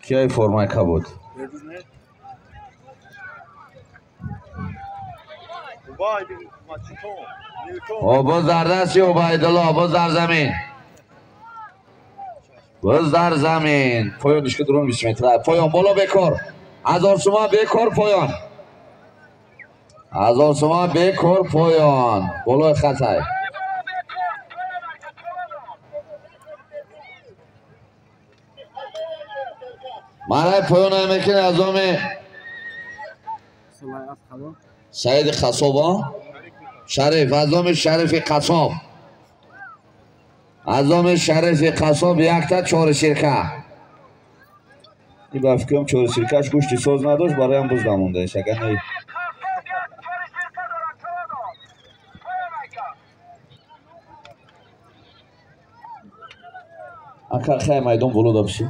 Кияй формаи кабуд? Боз дар дасти Убайдулло, боз дар замин. Боз дар замин. Поён ишки дурун 20 метра. Поён боло бекор. 1000 сомон бекор поён. 1000 сомон бекор поён. Болои хатай. Марай поён мекунӣ аз оми Саиди Қассоб, Шариф, аз оми Шарифи Қассоб. Аз оми Шарифи Қассоб якта чори ширка. Ин ба фикрам чори ширкаш гӯшти соз надошт, бароям буз намондаеш. Агар не ака хай майдон боло дабши.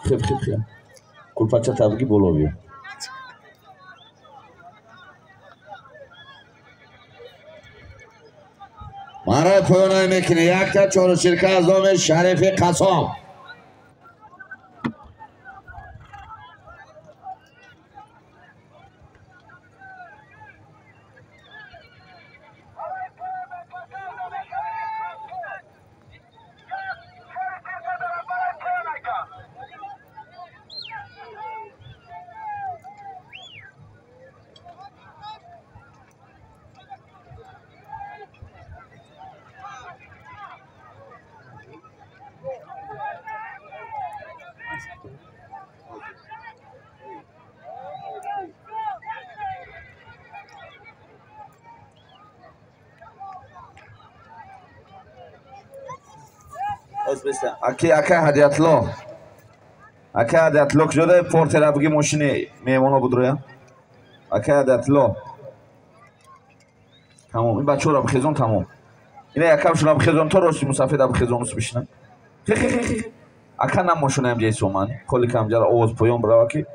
Хеб хеб хеб. Кулпача табги боло биё. Марай поёнай мекунӣ якта чору ширка аз номи Шарифи Қассоб. Аки ака Ҳадиятулло. Ака Ҳадиятулло куҷода портера буги мошини меҳмоно будроя? Ака Ҳадиятулло. Тамом, ин бачаҳоро бихезон тамом. Ина якамшонро бихезон то рости мусафеда бихезон ус бишинам. Хе хе хе хе. Ака намошонаям ҷаи сомани. Холи кам ҷара овоз поён бирава ки.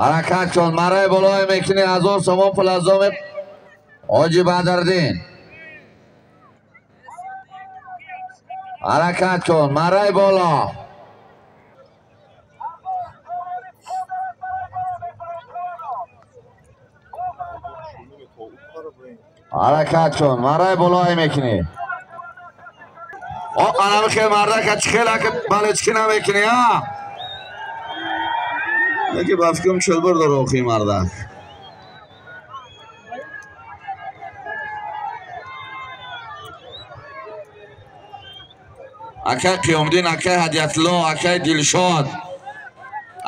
Ҳаракат кун, марай болое мекунӣ 1000 сомон пул аз номи Ҳоҷи Бадриддин. Ҳаракат кун, марай боло. Ҳаракат кун, марай болое мекунӣ. О, анами хел мардака чӣ хел ака балечки намекунӣ, а? Яке ба фикрам чилбир дора охи мардак. Акай Қиёмиддин, акай Ҳадиятулло, акай Дилшод.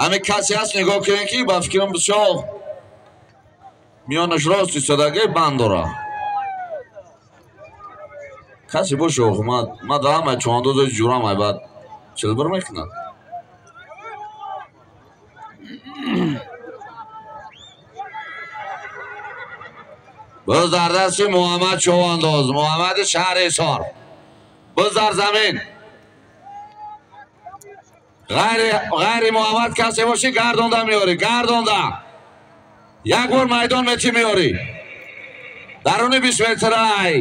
Ҳамин касе ҳаст нигоҳ кунед ки ба фикрам бисёр миёнаш рост истодаги банд дора. Касе боша охи, ма дар ҳамаи чӯҳандозои ҷурам ай баъд чилбир мекунад. Боз дар дасти Муҳаммад Чӯҳандоз, Муҳаммади шаҳри Ҳисор. Боз дар замин. Ғайри Муҳаммад касе бошӣ гардонда меорӣ, гардонда. Як бор майдон метӣ меорӣ. Даруни 20 метрай.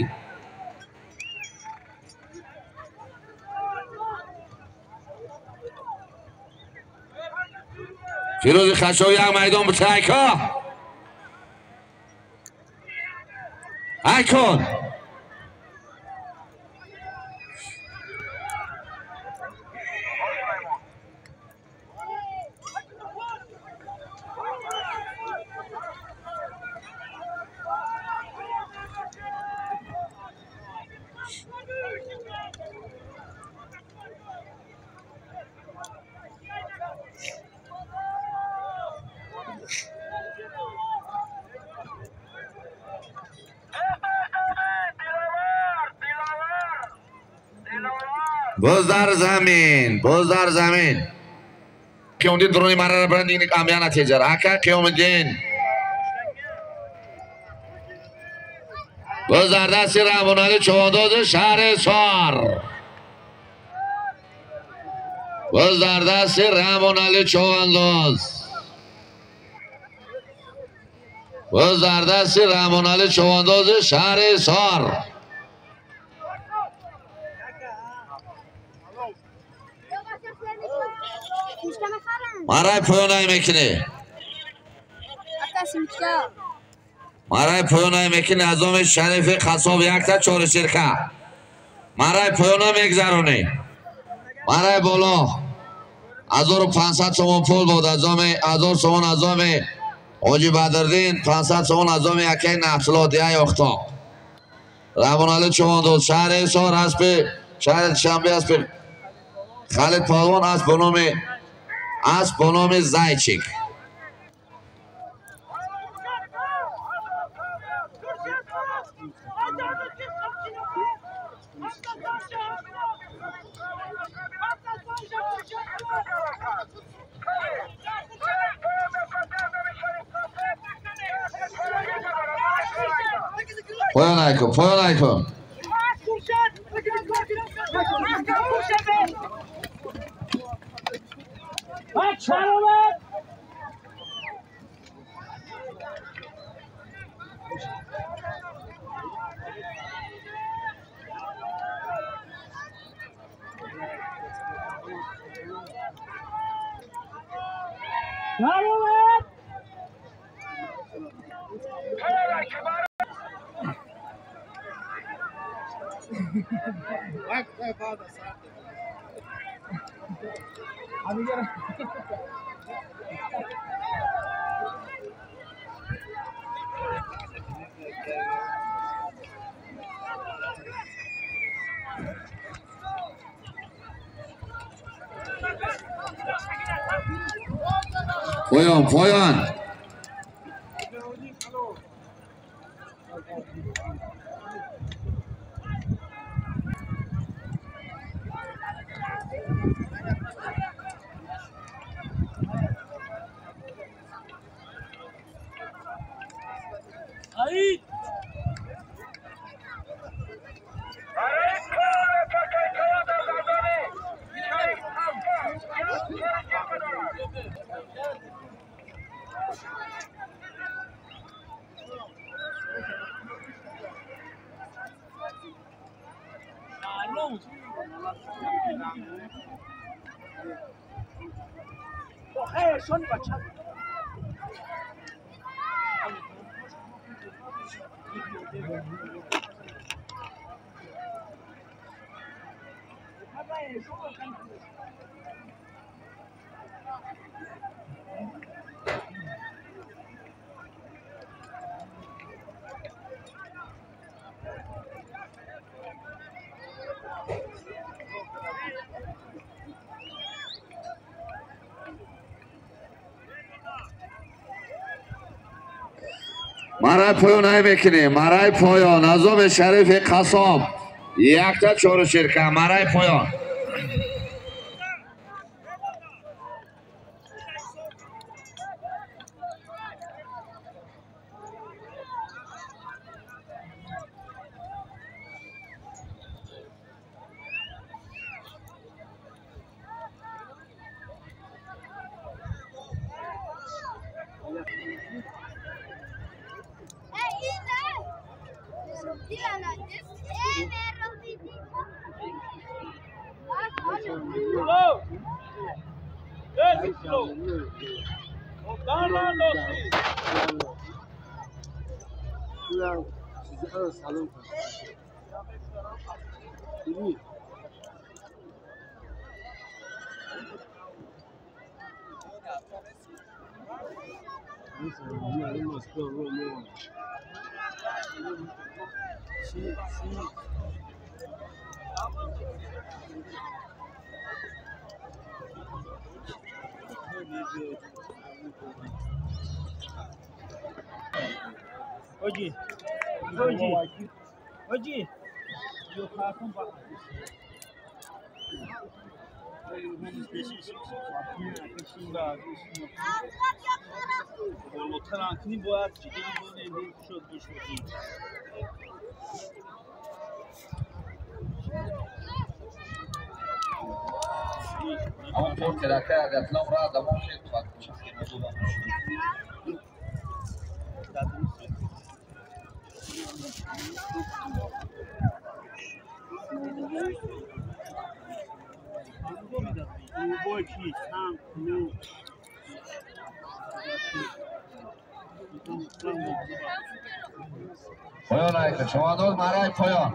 Фирӯзи Хашови як майдон бутӣ айко. Айкон. Боз дар замин, боз дар замин. Қиёмиддин дуруни марара брандинг амя натиҷара. Ака Қиёмиддин. Боз дар дасти Раҳмонали Чувандози шаҳри Ҳисор. Боз дар дасти Раҳмонали Чувандоз. Боз дар дасти Раҳмонали Чувандози шаҳри Ҳисор. Марай поёнай мекунӣ. Марай поёнай мекунӣ азоми Шарифи Қассоб якта чори ширка. Марай поёна мегзаронӣ. Марай боло. 1500 сомон пул буд азоми 1000 сомон азоми Ҳоҷи Бадриддин 500 сомон азоми якаи Нафтло дияи Офтоб. Раҳмонали Чувандоз шаҳри Ҳисор аспи шаҳри Душанбе аспи Халид Палвон асп бо номи Зайчик. Поён айкун, поён айкун. Поён, поён. Марай поён ай мекунем, марай поён азоми Шарифи Қассоб якта чору ширка, марай поён. Oji, oji, oji. Амон портер ака агатлам ра дамон хел поён айка чавандоз марай поён.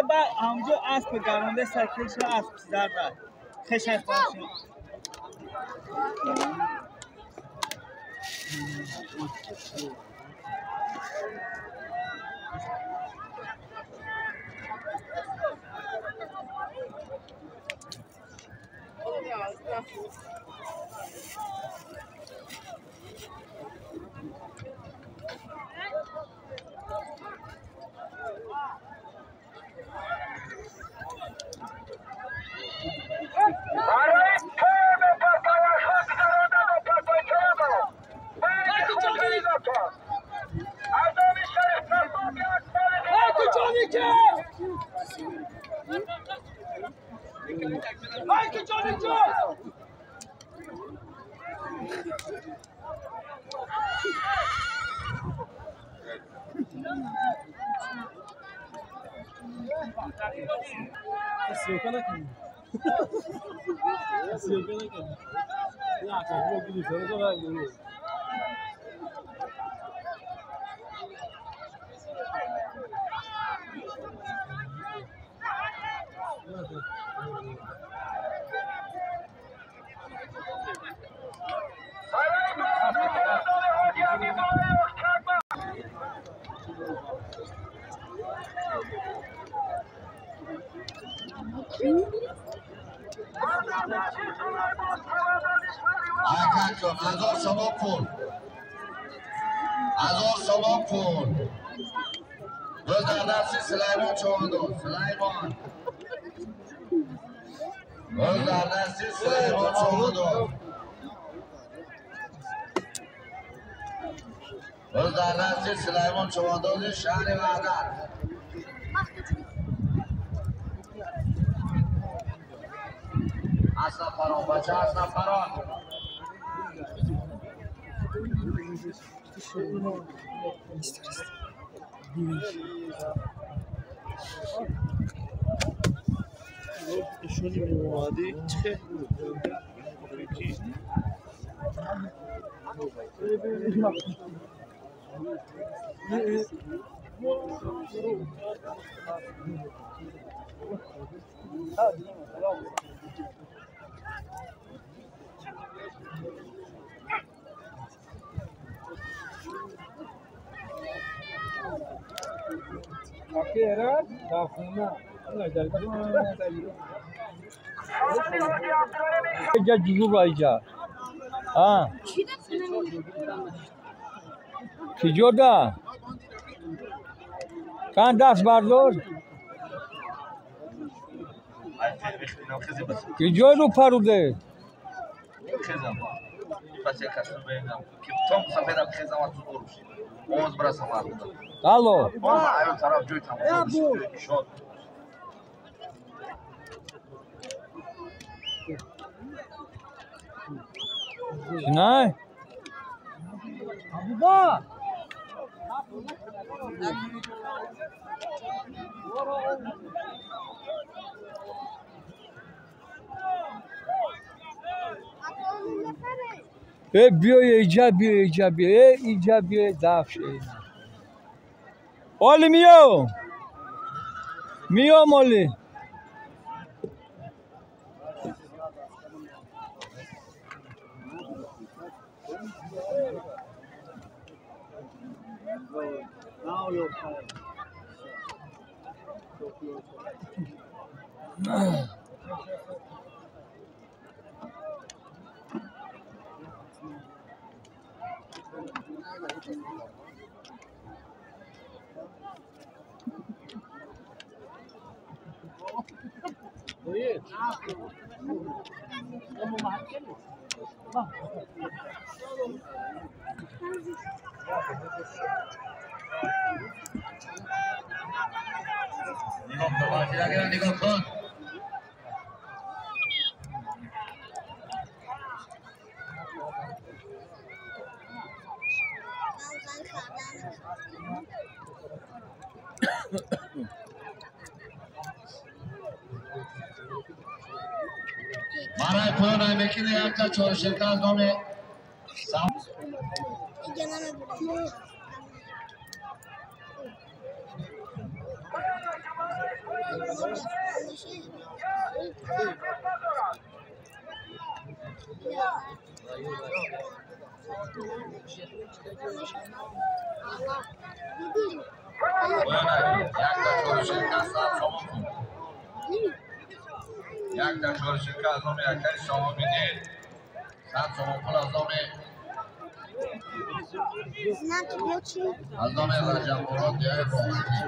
Ба ҳамҷо асп гаронда саркеша асп зарда хешай боши. Акаҷон, 1000 сомон пул. 1000 сомон пул. Боз дар дасти Сулаймон чавандоз. Сулаймон. Боз дар дасти Сулаймон чавандоз. Боз дар дасти Сулаймон чавандози шаҳри Ваҳдат. Аз нафарон, бача, аз нафарон. Киҷода? Чанд даст бардор? Киҷой рӯ паруде? Алло. Чинай? Э биё иҷа, биё иҷа, биё, э иҷа, биё дафш. Оли миё. Миём оли. نگاه کن. барои поён мекина якта чорширка аз номи якта чорширка аз номи акаи Шаҳобиддин, 100 сомон пул аз номи Раҷабмурод диаи Роҳатӣ.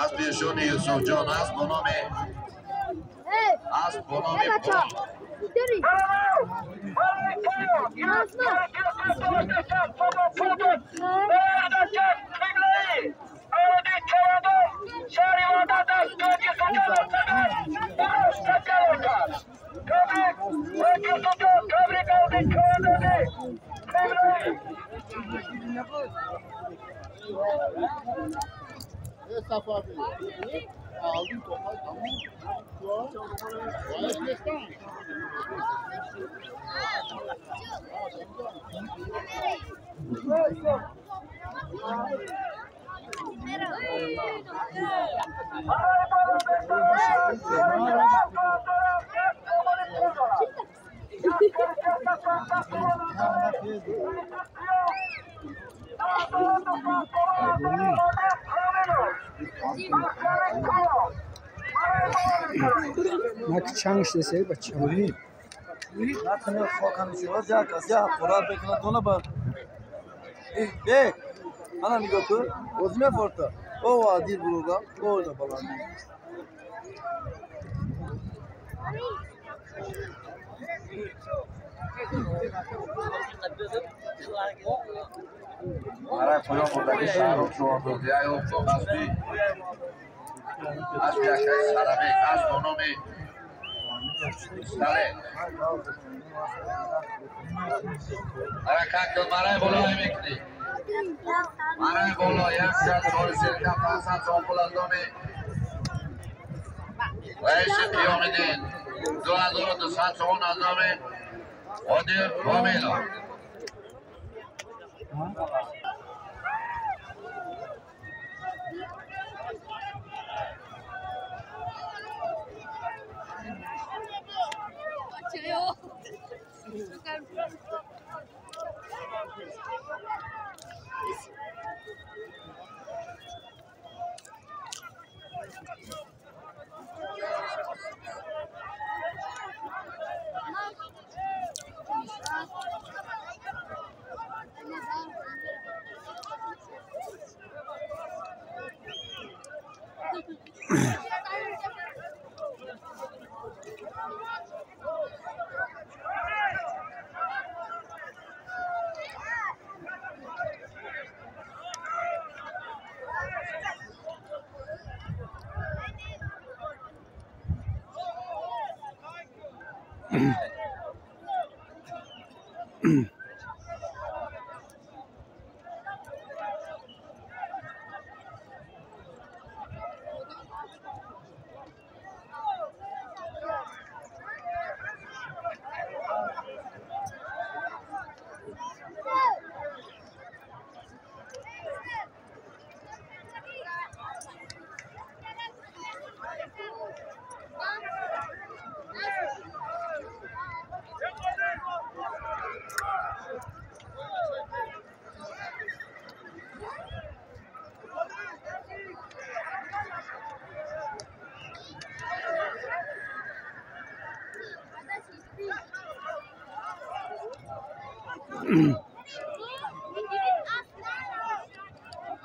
Аз пешони Юсуфҷон, аз бо номи Марай поён бурдаги шаҳром чувандоз як офтоб асби асби акаи Сарабек асб бо номи Сале. Ҳаракат кун, марай боло мекунӣ. Марай боло 14500 сом пул аз номи раиси Қиёмиддин, 2200 сомон аз номи Одил Комилов.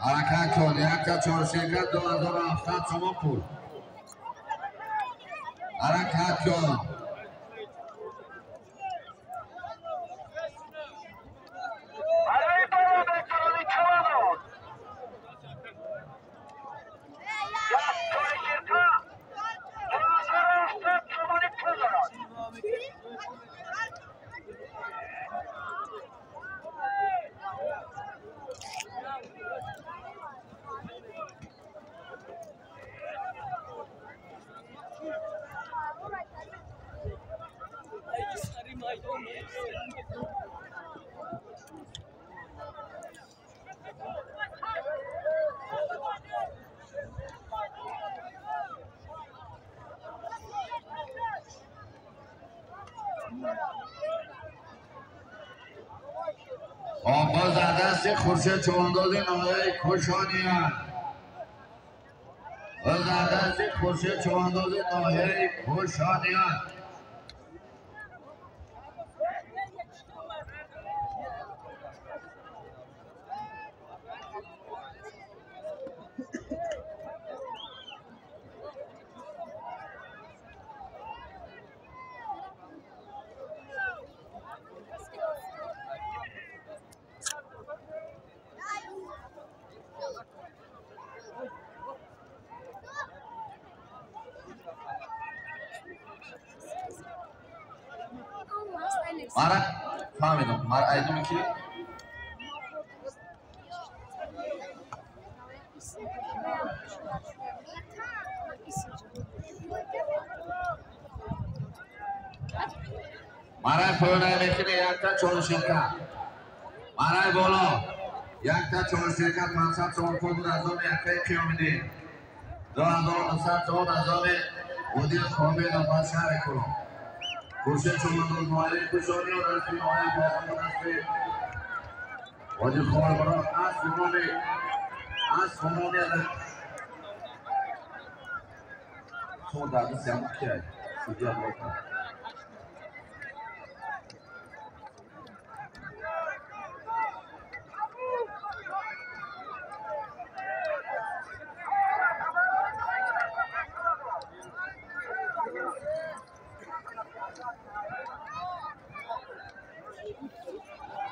Ҳаракат кун, якта чорширка 2700 сомон пул. Ҳаракат кун. Боз аз дасти Хуршед Чувандози ноҳияи Кӯшониён. Боз аз дасти Хуршед Чувандози ноҳияи Кӯшониён. Мара фаҳмидам, мара айдуми ки марай поёнай мекунӣ якта чорширка, марай боло якта чорширка 500 сомон пул буд аз номи якаи Қиёмиддин, 2200 сомон аз номи Одил Комилов аз шаҳри Кӯлоб. Хуршед Чумандоз ноҳияи Кушониён аспи ноҳияи Боғон аспи Ҳоҷи Холмурод аспи номи асп номи шумо дар дасти ҳамон кия судья блока.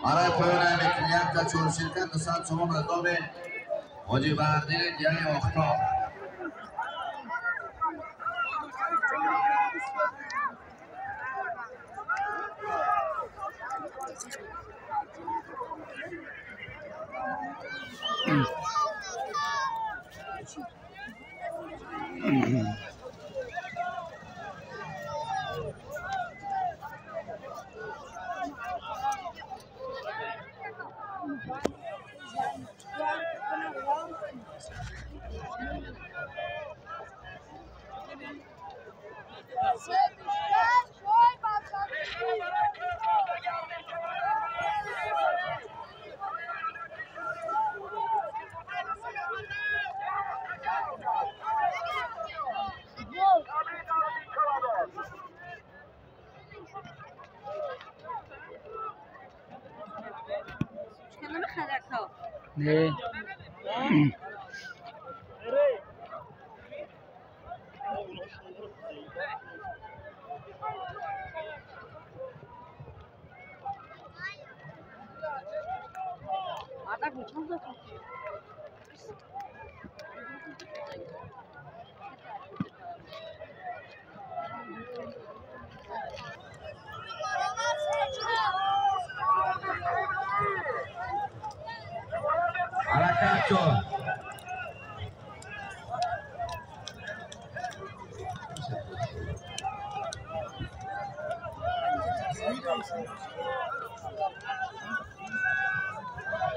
Барои поёна мекунӣ якта чорширка 200 сомон аз номи Ҳоҷи Баҳрдини Диаи Охтоб. Не. Ҳаракат кун.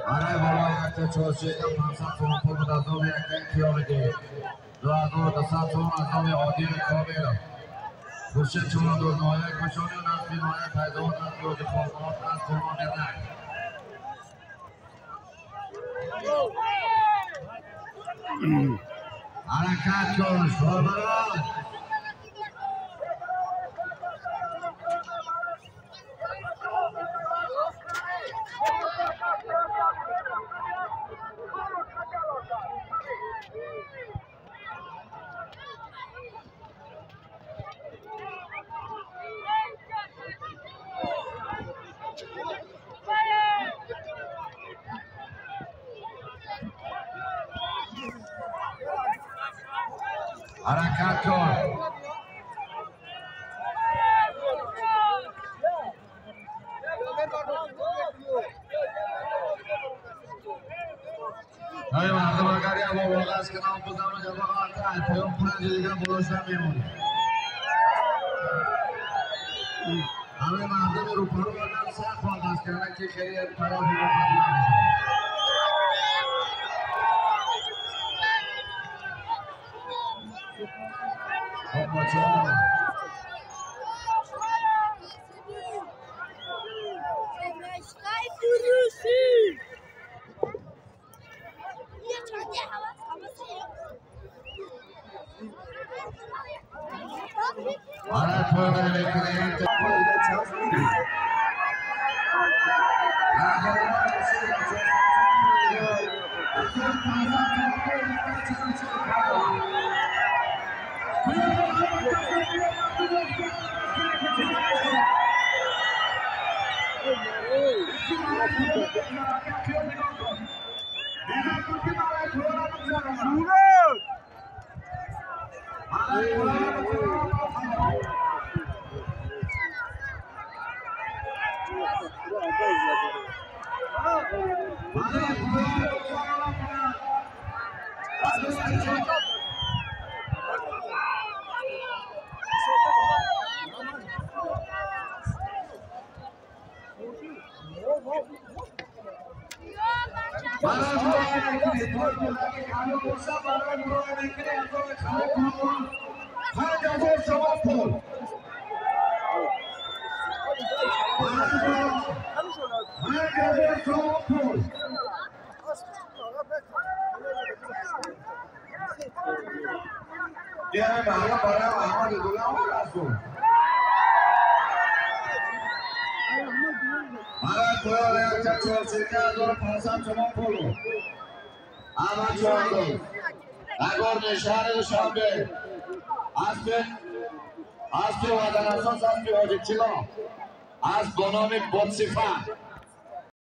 Барои болои якта чорширка 500 сомон пул буд аз номи якаи Қиёмиддин. 2200 сомон аз номи Одили Комилов. Хуршед Чумандоз ноҳияи Кушониён аспи ноҳияи Файзобод аспи Ҳоҷи Холмурод асп номи Ранг. Ҳаракат кун шорбарон. Ҳаракат кун. Ай мардум, агар як мубориға аст ки нам бузану ҷамоат поён панҷи дигар болошта мемонем. Ҳамаи мардуми рӯпарӯ агар сахт оғоз карда ки хеле тарафи мо қабул мешавад. Хоб бачаҳо. Барои поёна мекунем. Ин маҳалла барои Аҳмади Дулам расул. Мараи поён якта чорсирка 1500 сомон пулу. Аҳмад Чоҳандоз. Нагорни шаҳри Душанбе. Аспи ватанасос, аспи ҳоҷитило. Асп бо номи Ботсифа.